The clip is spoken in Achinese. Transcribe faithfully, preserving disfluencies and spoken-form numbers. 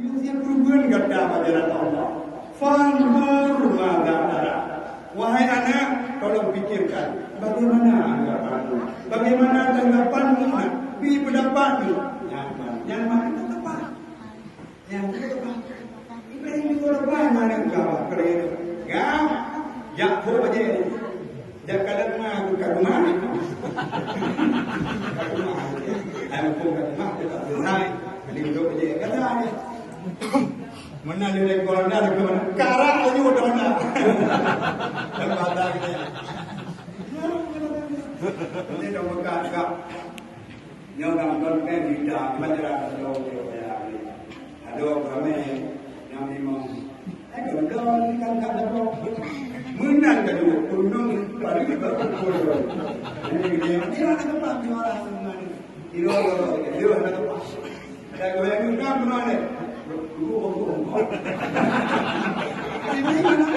Yusuf keureubeuen gata bak jalan Allah. Fanzur madza tara. Wahai anak, tolong pikirkan bagaimana anggapanmu, bagaimana tanggapanmu, nak bi pendapatmu. Nyan man, nyan man itu tepat. Nyan itu tepat. Ibrahim itu lepas mana engkau kerja. Ya, Yakub aja. Jak kalon ma aku kat rumah. Kat rumah. Ai mumpung kat rumah, aku tak selesai. Jadi duduk je. Kata dia. Mana dia dari Belanda, dia ke mana? Karak laju dah mana? Dan batal kita. Dia dah buka, buka. Nyoe lam konteks kita pelajaran seuloe. Adoe ramé nyang limong. Eh, keudroe ni kan ka dapok. Meunan ka jeuet, gunong pari ka pukul. Jadi, dia, dia ada tempat di orang. Di luar, di luar ada tempat. Ada goyang juga, pernah ada. Dua, dua, dua. Ini mana?